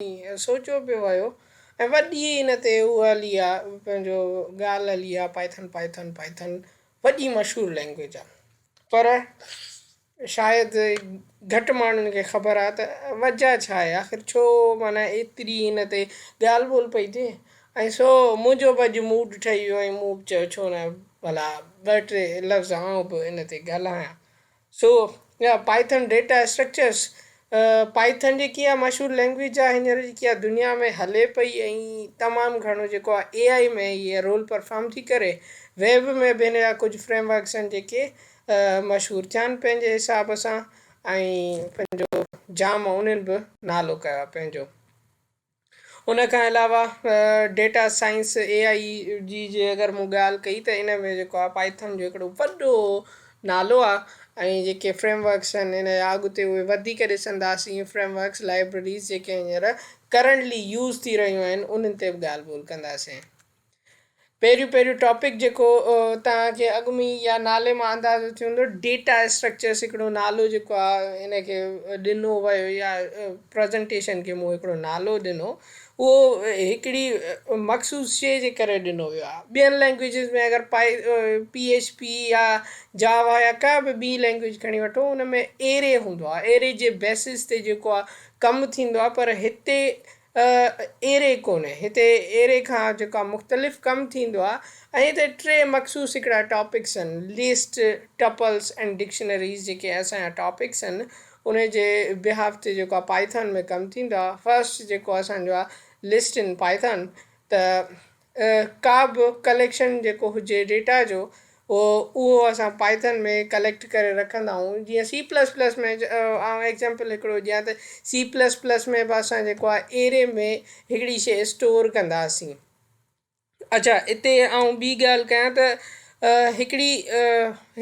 سوچيو پيو ويو ۽ وڏي ان تي هو هلي آ پنهنجو ڳالهه هلي آ پائٿن پائٿن پائٿن وڏي مشهور لينگويج آ پر شايد گهٽ ماڻهن کي خبر آ ته وجه ڇا آهي آخر ڇو معنيٰ ايتري ان تي ڳالهه ٻولهه پئي ٿئي ۽ سو منهنجو به اڄ موڊ ٺهي ويو ۽ مون به چيو ڇو نه ڀلا ٻه ٽي لفظ آئون به ان تي ڳالهايان. سو پائٿن ڊيٽا اسٽرڪچرس پائٿن جيڪي آهي مشهور لينگويج آهي هينئر جيڪي آهي دنيا ۾ هلي پئي ۽ تمام گهڻو جيڪو آهي اي آئي ۾ هيء رول پرفارم ٿي ڪري. ويب ۾ به هن جا ڪجهه فريم ورڪس آهن جيڪي مشهور ٿيا آهن پنهنجي حساب سان ۽ پنهنجو جام انهن به نالو ڪيو آهي پنهنجو. ان کان علاوه ڊيٽا سائنس اي آئي جي جي اگر مون ڳالهه ڪئي ته ان ۾ جيڪو آهي پائٿن جو هڪڙو وڏو نالو آهي ۽ جيڪي فريم ورڪس آهن ان جا اڳتي اهي وڌيڪ ڏسنداسين فريم ورڪس لائبريريز جيڪي هينئر ڪرنٽلي يوز ٿي رهيون آهن انهن تي به ڳالهه ٻولهه ڪنداسين. پهريون پهريون ٽاپڪ جيڪو توهان کي اڳ ۾ ئي يا نالي مان اندازو ٿي ويندو ڊيٽا اسٽرڪچرس هڪڙو نالو جيڪو آهي ان کي ڏنو ويو يا پرزنٽيشن کي مون هڪڙو نالو ڏنو اهو هڪڙي مخصوص شيء جي ڪري ڏنو ويو آهي ٻين لينگويجز ۾ اگر پائي پي ايڇ پي يا جاوا يا ڪا به ٻي لينگويج کڻي وٺو ان ۾ ايري هوندو آهي ايري جي بيسس تي جيڪو آهي ڪم ٿيندو آهي پر هتي ايري ڪونهي. هتي ايري کان جيڪو آهي مختلف ڪم ٿيندو آهي ۽ هتي ٽي مخصوص هڪڙا ٽاپڪس آهن لسٽ، ٽپلس ۽ ڊڪشنريز جيڪي اسان جا ٽاپڪس آهن ان جي بيهاف تي جيڪو آهي پائٿان ۾ ڪم ٿيندو آهي. فرسٽ جيڪو اسان جو آهي لسٽ ان پائٿان ته ڪا به ڪليڪشن جيڪو هجي ڊيٽا جو اهو اسان پائٿن ۾ ڪليڪٽ ڪري رکندا آهيون جيئن سي پلس پلس ۾ آئون ايگزامپل هڪڙو ڏيان ته سي پلس پلس ۾ به اسان جيڪو آهي ايري ۾ هڪڙي شي اسٽور ڪنداسين اڇا اتي آئون ٻي ڳالهه ڪيان ته هڪڙي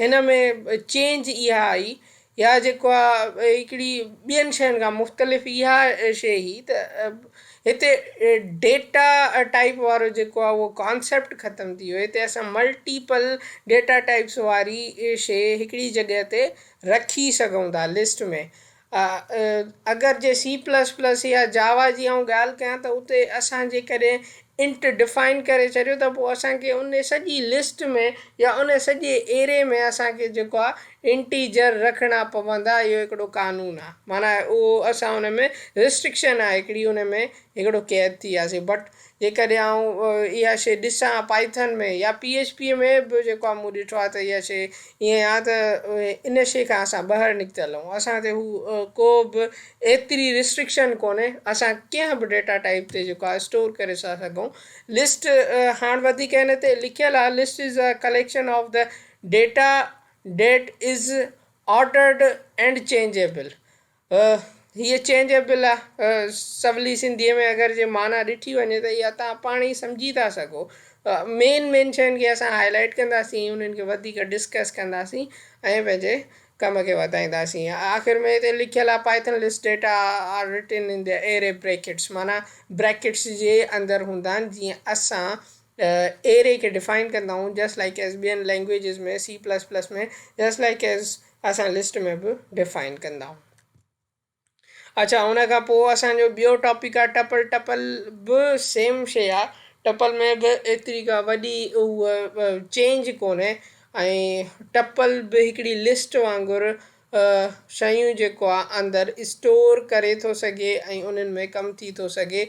هن ۾ چينج اها آئي يا جيڪو آ هڪڙي ٻين شين کان مختلف اها شي هئي ته هتي ڊيٽا ٽائيپ وارو جيڪو آ اهو ڪانسيپٽ ختم ٿي ويو هتي اسان ملٽيپل ڊيٽا ٽائيپس واري شي هڪڙي جڳهه تي رکي سگهون ٿا لسٽ ۾ اگر جي سي پلس پلس يا جاوا جي آئون ڳالهه ڪيان ته اتي اسان جيڪڏهن انٽ ڊفائن ڪري ڇڏيو ته پوء اسان کي ان سڄي لسٽ ۾ يا ان سڄي ايري ۾ اسان کي جيڪو آهي انٽيجر رکڻا پوندا اهو هڪڙو قانون آهي معنيٰ اهو اسان ان ۾ ريسٽرڪشن آهي هڪڙي ان ۾ هڪڙو قيد ٿي وياسين بٽ جيڪڏهن آئون اها شيء ڏسان پائٿن ۾ يا پي ايڇ پي ۾ به جيڪو آهي مون ڏٺو آهي ته اها شيء ائين آهي ته ان شيء کان اسان ٻاهر نڪتل آهيون اسان تي هو ڪو به ايتري ريسٽرڪشن ڪونهي اسان ڪنهن به ڊيٽا ٽائپ تي جيڪو آهي اسٽور ڪري ٿا سگهون لسٽ هاڻ وڌيڪ هن تي لکيل آهي list is a collection of the data that is ordered and changeable هيء چينجيبل آ. سولي سنڌيء ۾ اگر جي معنيٰ ڏٺي وڃي ته اها توهان پاڻ ئي سمجهي ٿا سگهو. مين مين شين کي اسان هائي لائيٽ ڪنداسين، انهن کي وڌيڪ ڊسڪس ڪنداسين ۽ پنهنجي ڪم کي وڌائينداسين. آخر ۾ هتي لکيل آ Python list data are written in the array brackets معنيٰ بريڪيٽس جي اندر هوندا آهن جيئن اسان ايري کي ڊفائن ڪندا آهيون جسٽ لائيڪ ايز ٻين languages ۾ C plus plus ۾ just like as اسان لسٽ ۾ به ڊفائن ڪندا آهيون. اڇا ان کان پوء اسان جو ٻيو ٽاپڪ آهي ٽپل ٽپل به سيم شي آهي ٽپل ۾ به ايتري ڪا وڏي اها چينج ڪونهي ۽ ٽپل به هڪڙي لسٽ وانگر شيون جيڪو آهي اندر اسٽور ڪري ٿو سگهي ۽ انهن ۾ ڪم ٿي ٿو سگهي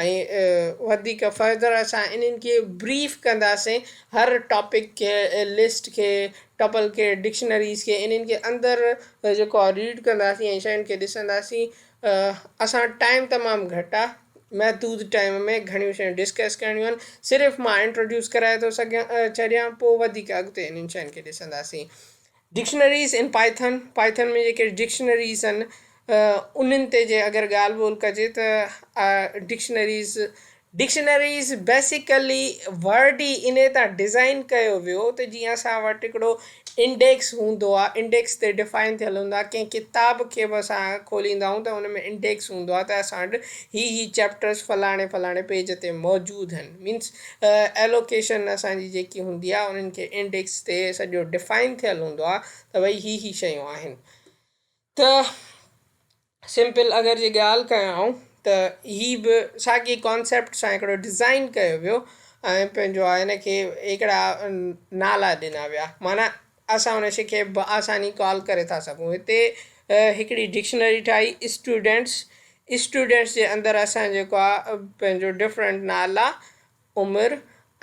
۽ وڌيڪ فردر اسان انهن کي بريف ڪنداسين هر ٽاپڪ کي لسٽ کي ٽپل کي ڊڪشنريز کي انهن کي اندر جيڪو آهي ريڊ ڪنداسين ۽ شين کي ڏسنداسين اسان وٽ ٽائيم تمام گهٽ آهي محدود ٽائيم ۾ گهڻيون شيون ڊسڪس ڪرڻيون آهن صرف مان انٽروڊيوس ڪرائي ٿو سگهيان ڇڏيان پوء وڌيڪ اڳتي انهن شين کي ڏسنداسين ڊڪشنريز ان پائٿن، پائٿن ۾ جيڪي ڊڪشنريز آهن انهن تي جي اگر ڳالهه ٻولهه ڪجي ته ڊڪشنريز ڊڪشنريز بيسيڪلي ورڊ ئي انهي تان ڊزائن ڪيو ويو ته جيئن اسان وٽ هڪڙو انڊيڪس هوندو آهي انڊيڪس تي ڊفائن ٿيل هوندو آهي ڪنهن ڪتاب کي به اسان کوليندا آهيون ته ان ۾ انڊيڪس هوندو آهي ته اسان وٽ هي هي چيپٽرس فلاڻي فلاڻي پيج تي موجود آهن مينس ايلوڪيشن اسان جي جيڪي هوندي آهي انهن کي انڊيڪس تي سڄو ڊفائن ٿيل هوندو آهي ته ڀئي هي هي شيون آهن ته سمپل اگر جي ڳالهه ڪيان آئون ته هي به ساڳي ڪانسيپٽ سان هڪڙو ڊزائن ڪيو ويو ۽ پنهنجو آهي هن کي هڪڙا نالا ڏنا ويا، معنيٰ اسان ان شي کي بآساني ڪال ڪري ٿا سگهون. هتي هڪڙي ڊڪشنري ٺاهي اسٽوڊنٽس، اسٽوڊنٽس جي اندر اسان جيڪو آهي پنهنجو ڊفرنٽ نالا، عمر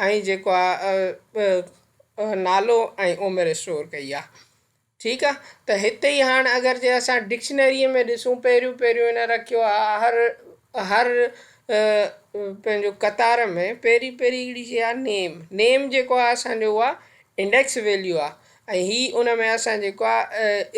۽ جيڪو آهي نالو ۽ عمر اسٽور ڪئي آهي. ٺيڪ آ ته هتي ئي هاڻ اگر جي اسان ڊڪشنريء ۾ ڏسون پهريون پهريون هن رکيو آ هر هر پنهنجو قطار ۾ پهرين پهرين هڪڙي شي آ نيم، نيم جيڪو آ اسان جو اها انڊيڪس ويليو آ ۽ هي ان ۾ اسان جيڪو آ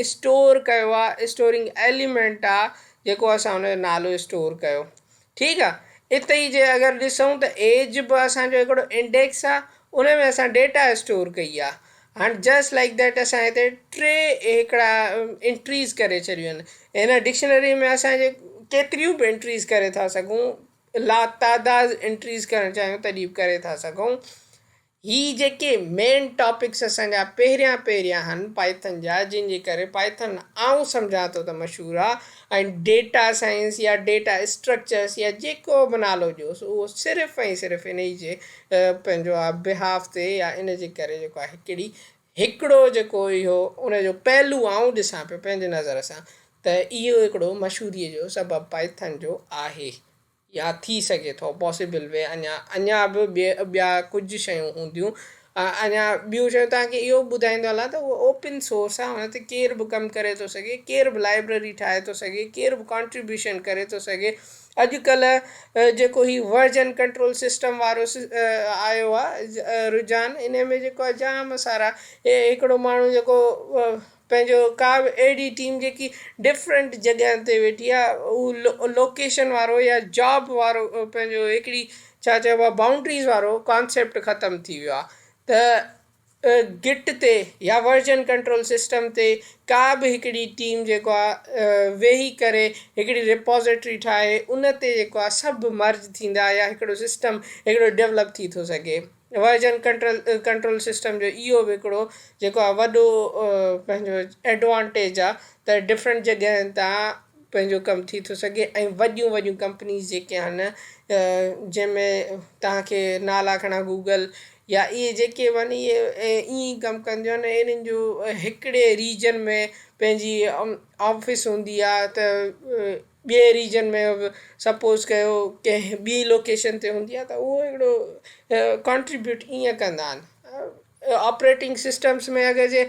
اسٽور ڪيو آ اسٽورنگ ايليمينٽ آ جيڪو اسان ان جو نالو اسٽور ڪيو. ٺيڪ آ اتي ئي جي اگر ڏسون ته ايج به اسان جو هڪڙو انڊيڪس آ ان ۾ اسان ڊيٽا اسٽور ڪئي آ هاڻ جسٽ لائڪ that اسان هتي ٽي هڪڙا انٽريز ڪري ڇڏيون آهن هن ڊڪشنري ۾ اسان جي ڪيتريون به انٽريز ڪري ٿا سگهون لا تعداد انٽريز ڪرڻ چاهيون تڏهن به ڪري ٿا سگهون. هي جيڪي مين ٽاپڪس اسان جا پهريان پهريان هن پائٿن جا جن جي ڪري پائٿن آئون سمجهان ٿو ته مشهور آ ۽ ڊيٽا سائنس يا ڊيٽا اسٽرڪچرس يا جيڪو به نالو ڏيوس اهو صرف ۽ صرف انهي جي پنهنجو آ بهاف تي يا ان جي ڪري جيڪو آ هڪڙي هڪڙو جيڪو اهو ان جو پهلو آئون ڏسان پيو پنهنجي نظر سان ته اهو هڪڙو مشهوري جو سبب پائٿن جو آهي. يا ٿي سگهي ٿو پاسيبل وي اڃا اڃا به ٻيا ڪجهه شيون هونديون اڃا ٻيون شيون توهان کي اهو به ٻڌائيندو هلان ته اهو اوپن سورس آهي ان تي ڪير به ڪم ڪري ٿو سگهي ڪير به لائبريري ٺاهي ٿو سگهي ڪير به ڪانٽريبيوشن ڪري ٿو سگهي اڄڪلهه جيڪو هي ورجن ڪنٽرول سسٽم وارو آيو آهي رجحان ان ۾ جيڪو آهي جام سارا هڪڙو ماڻهو جيڪو پنهنجو ڪا به اهڙي ٽيم جيڪي ڊفرنٽ جڳهن تي ويٺي آهي هو لوڪيشن وارو يا جاب وارو پنهنجو هڪڙي ڇا چئبو آهي بائونڊريز وارو ڪانسيپٽ ختم ٿي ويو آهي ته گٽ تي يا ورجن ڪنٽرول سسٽم تي ڪا به هڪڙي ٽيم جيڪو آهي ويهي ڪري هڪڙي ريپوزيٽري ٺاهي ان تي جيڪو آهي سڀ مرج ٿيندا يا هڪڙو سسٽم هڪڙو ڊولپ ٿي ٿو سگهي. ورجن ڪنٽرول سسٽم جو اهو به هڪڙو جيڪو آهي وڏو پنهنجو ايڊوانٽيج آهي ته ڊفرنٽ جڳهين تان پنهنجو ڪم ٿي ٿو سگهي ۽ وڏيون وڏيون ڪمپنيز جيڪي آهن جنهن ۾ توهان کي نالا کڻان گوگل يا اهي جيڪي به آهن اهي ائين ئي ڪم ڪنديون آهن انهن جو هڪڙي ريجن ۾ پنهنجي آفيس هوندي آهي ته ٻئي ريجن ۾ به سپوز ڪيو ڪنهن ٻي لوڪيشن تي هوندي آهي ته اهو هڪڙو ڪانٽريبيوٽ ائين ڪندا آهن آپريٽنگ سسٽمس ۾ اگر جي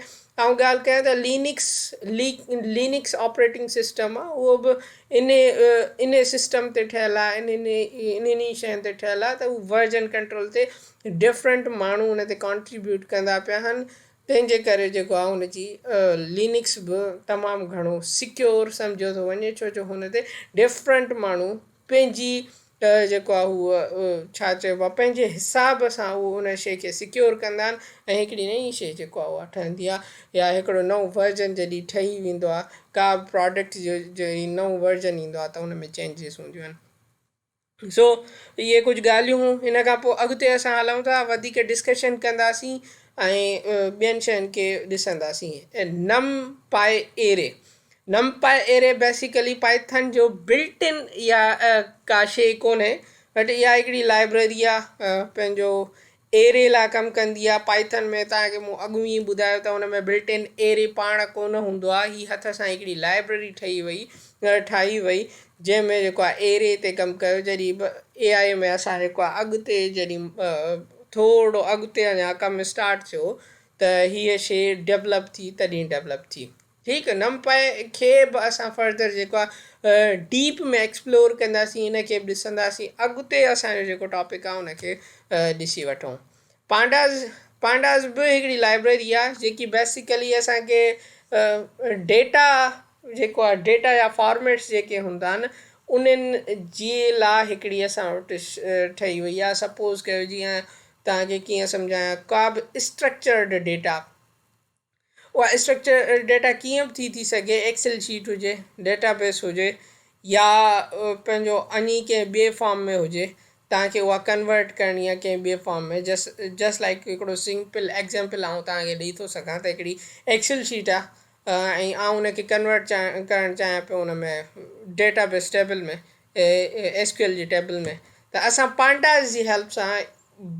آئون ڳالهه ڪيان ته لينڪس لينڪس آپريٽنگ سسٽم آهي اهو به ان ان سسٽم تي ٺهيل آهي انهن انهن ئي شين تي ٺهيل آهي ته هو ورجن ڪنٽرول تي ڊفرنٽ ماڻهو ان تي ڪانٽريبيوٽ ڪندا پيا آهن تنهن جي ڪري جيڪو آهي ان جي لينڪس به تمام گهڻو سيڪيور سمجهيو ٿو وڃي ڇو جو هن تي ڊفرنٽ ماڻهو پنهنجي جيڪو آهي هو ڇا چئبو آهي پنهنجي حساب سان هو ان شيء کي سيڪيور ڪندا آهن ۽ هڪڙي نئين شيء جيڪو آهي اها ٺهندي آهي يا هڪڙو نئون ورجن جڏهن ٺهي ويندو آهي ڪا به پراڊڪٽ جو جڏهن نئون ورجن ايندو آهي ته ان ۾ چينجز هونديون آهن. سو اهي ڪجهه ڳالهيون هيون ان کان پوء اڳتي اسان هلون ٿا وڌيڪ ڊسڪشن ڪنداسين ۽ ٻين شين کي ڏسنداسين NumPy array NumPy array basically Python جو بلٽ ان يا ڪا شي ڪونهي بٽ اها هڪڙي لائبريري آهي پنهنجو ايري لاء ڪم ڪندي آهي پائٿن ۾ توهان کي مون اڳ ئي ٻڌايو ته ان ۾ بلٽ ان ايري پاڻ ڪونه هوندو آهي هي هٿ سان هڪڙي لائبريري ٺهي وئي ٺاهي وئي جنهن ۾ جيڪو آهي ايري تي ڪم ڪيو جڏهن به اي آء ۾ اسان جيڪو آهي اڳتي جڏهن ٿورو اڳتي اڃا ڪم اسٽارٽ ٿيو ته هيء شي ڊولپ ٿي تڏهن ڊولپ ٿي. ٺيڪ نم پائي کي به اسان فردر جيڪو آهي ڊيپ ۾ ايڪسپلور ڪنداسين ان کي به ڏسنداسين اڳتي اسان جو جيڪو ٽاپڪ آهي ان کي ڏسي وٺون پانڊاز پانڊاز به هڪڙي لائبريري آهي جيڪي بيسيڪلي اسان کي ڊيٽا جيڪو آهي ڊيٽا جا فارميٽس جيڪي هوندا آهن انهن جي لاء هڪڙي اسان وٽ ٺهي وئي آهي سپوز ڪيو جيئن توهان کي ڪيئن سمجهايان ڪا به اسٽرڪچرڊ ڊيٽا اها اسٽرڪچر ڊيٽا ڪيئن به ٿي ٿي سگهي ايڪسل شيٽ هجي ڊيٽا بيس هجي يا پنهنجو اڃي ڪنهن ٻئي فارم ۾ هجي توهان کي اها ڪنورٽ ڪرڻي آهي ڪنهن ٻئي فارم ۾ جسٽ جسٽ لائڪ هڪڙو سمپل ايگزامپل آئون توهان کي ڏئي ٿو سگهان ته هڪڙي ايڪسل شيٽ آهي ۽ آئون ان کي ڪنورٽ چاهيان ڪرڻ چاهيان پيو ان ۾ ڊيٽا بيس ٽيبل ۾ ايس ڪيو ايل جي ٽيبل ۾ ته اسان پانڊاز جي هيلپ سان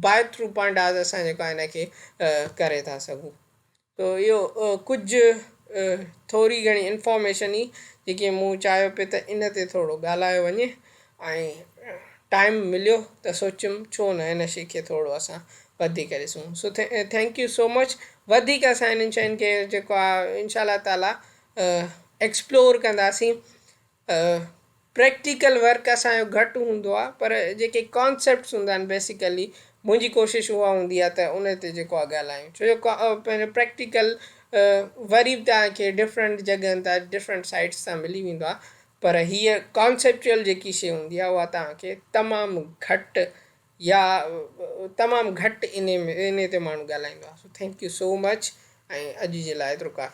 باء ٿرو پانڊاز اسان جيڪو آهي ان کي ڪري ٿا سگهون. تو اهو ڪجهه ٿوري گهڻي انفارميشن ئي جيڪي مون چاهيو پئي ته ان تي ٿورو ڳالهايو وڃي ۽ ٽائيم مليو ته سوچيم ڇو نه ان شي کي ٿورو اسان وڌيڪ ڏسون. So thank you so much. وڌيڪ اسان انهن شين کي جيڪو آهي انشاء الله تعالي ايڪسپلور ڪنداسين. پريڪٽيڪل ورڪ اسان جو گهٽ هوندو آهي پر جيڪي ڪانسيپٽس هوندا آهن بيسيڪلي منهنجي ڪوشش اها هوندي آهي ته ان تي جيڪو آهي ڳالهايون ڇو جو پنهنجو پريڪٽيڪل وري به توهان کي ڊفرنٽ جڳهن تان ڊفرنٽ سائيٽس تان ملي ويندو آهي پر هيء ڪانسيپچوئل جيڪي شي هوندي آهي اها توهان کي تمام گهٽ يا تمام گهٽ انهي ۾ انهي تي ماڻهو ڳالهائيندو آهي so thank you so much ۽ اڄ جي لاء ايترو ڪافي.